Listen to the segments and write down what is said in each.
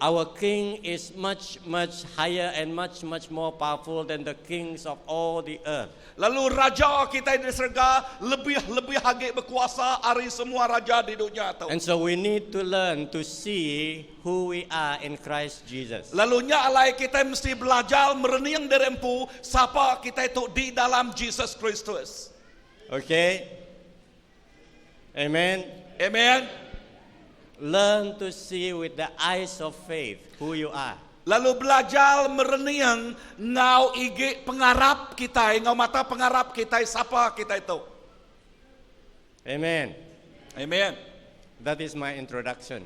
Our king is much, much higher and much, much more powerful than the kings of all the earth. Lalu raja kita di serega lebih-lebih agi berkuasa ari semua raja di dunia tu. And so we need to learn to see who we are in Christ Jesus. Lalu nya alai kita mesti belajar merening diri empu sapa kita itu di dalam Jesus Kristus. Okay? Amen. Amen. Learn to see with the eyes of faith who you are. Lalu belajar merening ngau igi pengarap kita, ngau mata pengarap kita sapa kita itu. Amen. Amen. That is my introduction.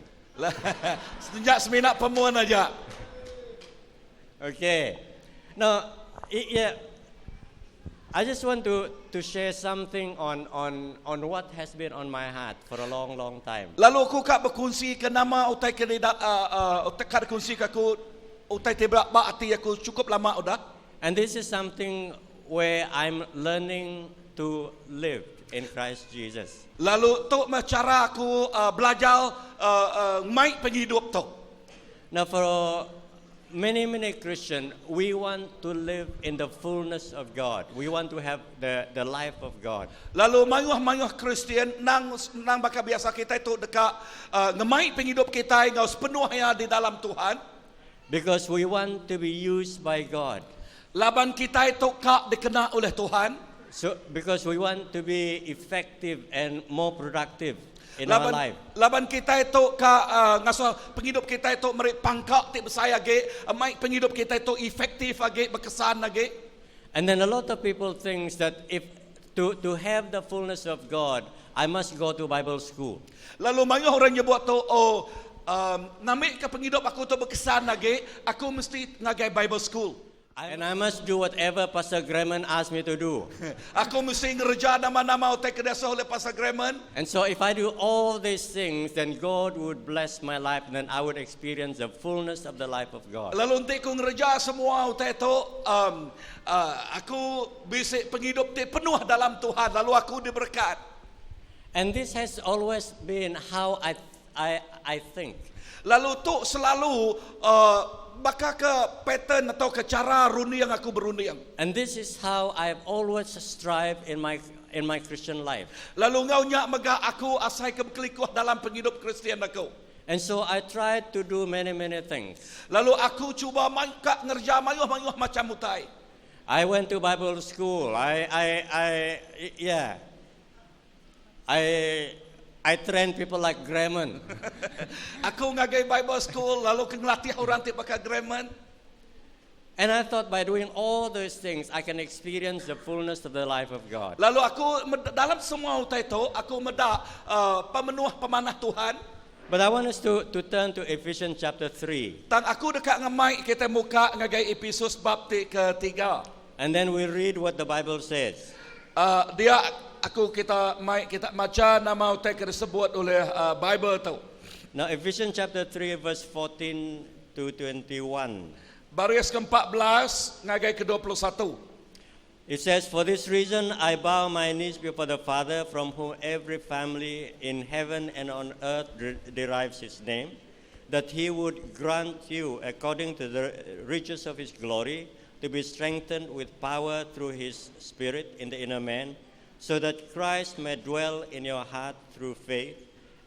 Sejak seminak pemuan aja. Okay. Now, yeah, I just want to share something on what has been on my heart for a long, long time. Lalu aku kak berkongsi ke nama utai ke uh, utai kak berkongsi ke aku utai tebak ba hati aku cukup lama udah. And this is something where I'm learning to live in Christ Jesus. Lalu tu mah cara aku belajar mai penghidup tu. Now, for many, many Christians, we want to live in the fullness of God. We want to have the life of God. Lalu mayuh-mayuh Kristian nang nang bakal biasa kita itu dekat ngemai penghidup kita ngau sepenuhnya di dalam Tuhan. Because we want to be used by God. Laban kita itu kak dikena oleh Tuhan. So, because we want to be effective and more productive in our Laban, life. laban kita itu ka ngasuh penghidup kita itu meri pangkak ti besar agi, mai penghidup kita itu efektif agi, berkesan agi. And then a lot of people think that if to have the fullness of God, I must go to Bible school. Lalu mayuh orang nyebut tu, oh, nami ke penghidup aku tu berkesan lagi, aku mesti ngagai Bible school. And I must do whatever Pastor Graham asked me to do. Aku mesti ngerja nama-nama utai ke desa oleh Pastor Graham. And so if I do all these things, then God would bless my life and then I would experience the fullness of the life of God. Lalu nanti aku ngerja semua utai tu, aku bisa penghidup ti penuh dalam Tuhan. Lalu aku diberkat. And this has always been how I think. Lalu tu selalu baka ke pattern atau ke cara runding aku berunding. And this is how I've always strived in my Christian life. Lalu ngau nyak mega aku asai ke berkelikuh dalam penghidup Kristian aku. And so I tried to do many, many things. Lalu aku cuba mangkak ngerja mayuh-mayuh macam utai. I went to Bible school. I, yeah. I trained people like Graham. Aku ngagai Bible school lalu ke ngelatih orang ti pakai Graham. And I thought by doing all those things, I can experience the fullness of the life of God. Lalu aku dalam semua utai tu aku medak pemenuh pemanah Tuhan. But I want us to turn to Ephesians chapter 3. Tang aku dekat ngemai kita muka ngagai Efesus bab ti ketiga. And then we read what the Bible says. Dia aku kita mai kita baca nama utai ke disebut oleh Bible tu. Now, Ephesians chapter 3, verse 14 to 21. Baris ke-14 ngagai ke-21. It says, "For this reason I bow my knees before the Father, from whom every family in heaven and on earth derives its name, that he would grant you, according to the riches of his glory, to be strengthened with power through his Spirit in the inner man, so that Christ may dwell in your heart through faith,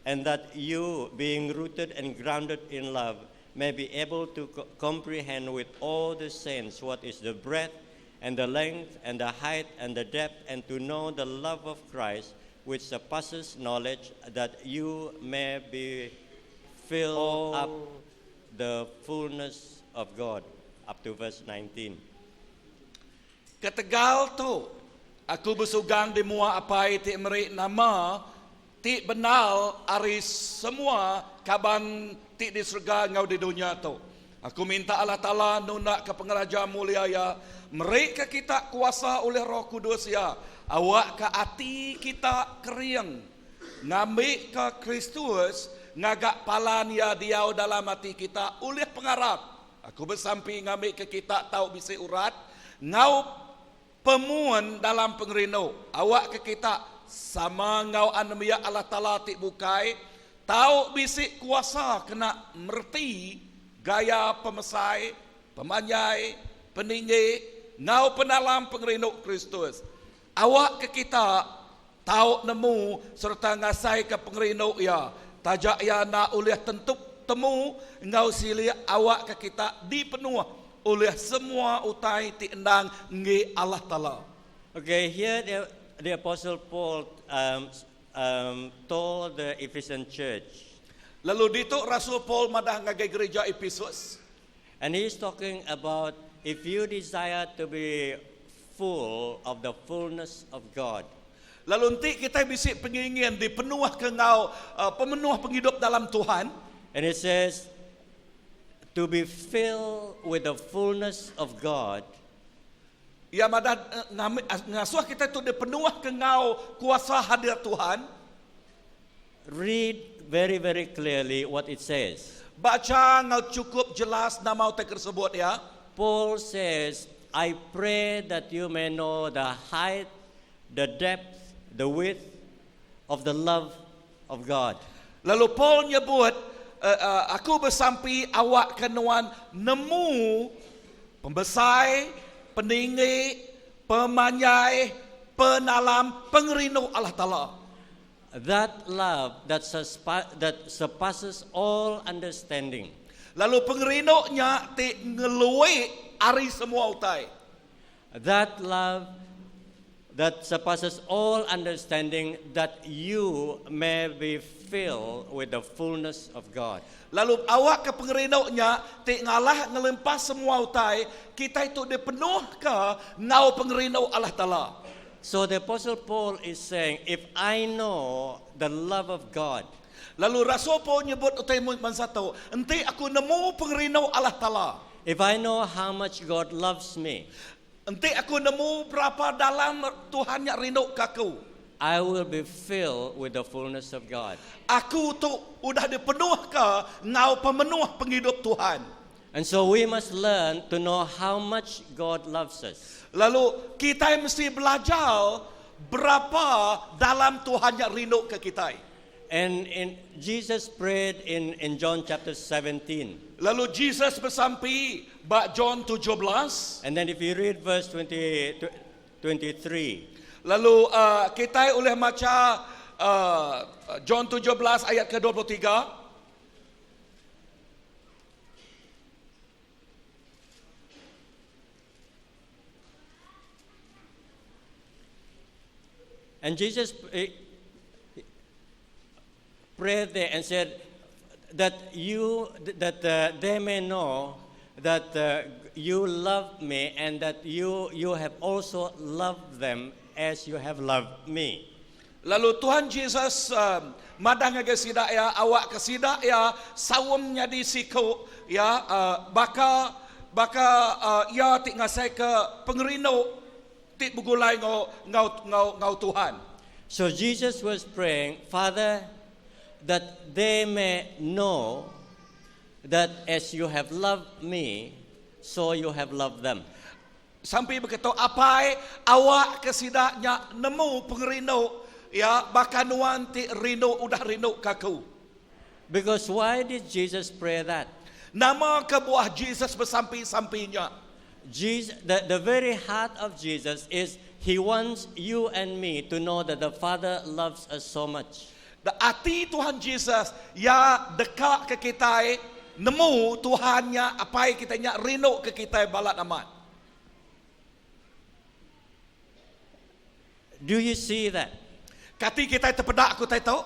and that you, being rooted and grounded in love, may be able to comprehend with all the saints what is the breadth and the length and the height and the depth, and to know the love of Christ, which surpasses knowledge, that you may be filled up the fullness of God." Up to verse 19. Ketegal tu aku bersugang di mua apai ti meri nama ti benal ari semua kaban ti di surga ngau di dunia tu. Aku minta Allah Ta'ala nunda ke pengeraja mulia ya mereka kita kuasa oleh Roh Kudus ya awak ke ati kita kering ngambil ke Kristus ngagak palan ya diau dalam hati kita oleh pengarap. Aku bersampi ngambil ke kita tahu bisi urat ngau pemuan dalam pengerino awak ke kita sama ngau anemia Allah Ta'ala ti bukai tahu bisi kuasa kena merti gaya pemesai, pemanjai, peninggi, enggau penalam pengerindu Kristus. Awakka kita tau nemu sereta ngasaika pengerindu Iya, taja iya enda ulih tentu temu enggau silik awakka kita dipenuh ulih semua utai ti endang enggi Allah Taala. Okay, here the, the Apostle Paul um, um, told the Ephesian church. Lalu ditu Rasul Paul madah ngagai gereja Epesus. And he's talking about if you desire to be full of the fullness of God. Lalu enti kitai bisi pengingin dipenuhka enggau pemenuh pengidup dalam Tuhan. And it says to be filled with the fullness of God. Iya madah ngasuh kitai tu dipenuhka enggau kuasa hadir Tuhan. Read very very clearly what it says. Bacha enggau chukup jelas nama utai ke disebut iya. Paul says, I pray that you may know the height, the depth, the width of the love of God. Lalu Paul nyebut, Aku besampi awakka nuan nemu pembesai, peninggi, pemanjai, penalam pengerindu Allah Taala. That love that that surpasses all understanding. Lalu pengerindu nya ti ngelui ari semua utai. That love that surpasses all understanding that you may be filled with the fullness of God. Lalu awakka pengerindu nya ti ngalah ngelempas semua utai, kitai tu dipenuhka enggau pengerindu Allah Taala. So the apostle Paul is saying, if I know the love of God. Lalu rasul Paul nyebut utai bansa tu, enti aku nemu pengerindu Allah Taala. If I know how much God loves me. Enti aku nemu berapa dalam Tuhan nya rindu ke aku. I will be filled with the fullness of God. Aku tu udah dipenuhka enggau pemenuh pengidup Tuhan. And so we must learn to know how much God loves us. Lalu kitai mesti belajar berapa dalam Tuhan nya rindu ke kitai. And in Jesus prayed in in John chapter 17. Lalu Jesus besampi ba John 17. And then if you read verse 20, 23. Lalu uh, kitai ulih macha uh, John 17 ayat ke 23. And Jesus eh, prayed there and said that you that uh, they may know that uh, you love me and that you you have also loved them as you have loved me. Lalu Tuhan Jesus uh, madah ngagai sida iya awakka sida iya saum nyadi siku iya uh, baka baka uh, iya ti ngasaika pengerindu ti begulai enggau enggau enggau enggau Tuhan. So Jesus was praying, Father, that they may know that as you have loved me, so you have loved them. Sampi beketu, Apai, awakka sida nya nemu pengerindu iya baka nuan ti rindu udah rindu ke aku. Because why did Jesus pray that? Nama kebuah Jesus besampi sampi nya? Jesus, the, the very heart of Jesus is he wants you and me to know that the Father loves us so much. The ati Tuhan Jesus iya deka ke kitai nemu Tuhan nya Apai kitai nya rindu ke kitai balat amat. Do you see that? Kati kitai tepeda ke utai tu?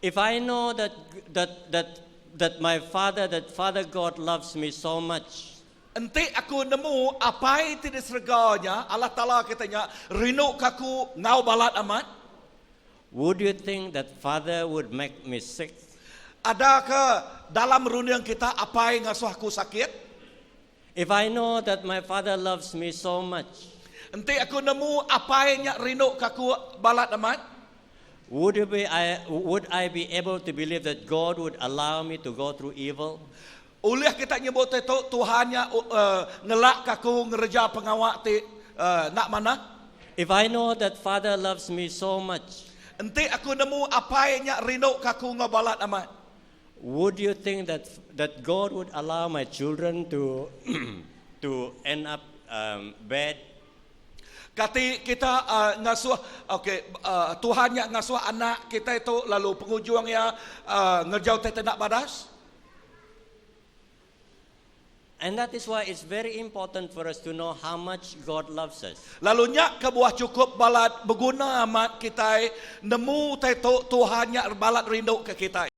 If I know that that that that my father that father God loves me so much. Enti aku nemu Apai ti di serega nya, Allah Taala kitai nya, rindu ke aku enggau balat amat. Would you think that father would make me sick? Ada ke dalam runding kita Apai ngasuh aku sakit? If I know that my father loves me so much. Enti aku nemu apai nya rindu ke aku balat amat. Would you be I would I be able to believe that God would allow me to go through evil? Ulih kita nyebut ti tu Tuhan nya uh, ngelak ke aku ngereja pengawa ti uh, enda manah? If I know that father loves me so much. Enti aku nemu apai nya rindu ke aku enggau balat amat. Would you think that God would allow my children to end up bad? Kati kita ngasuh okey Tuhan yang ngasuh anak kita itu lalu penghujung ya ngerjau te nak badas. And that is why it's very important for us to know how much God loves us. Lalu nyak kebuah cukup balat berguna amat kita nemu te tu Tuhan nyak balat rindu ke kita.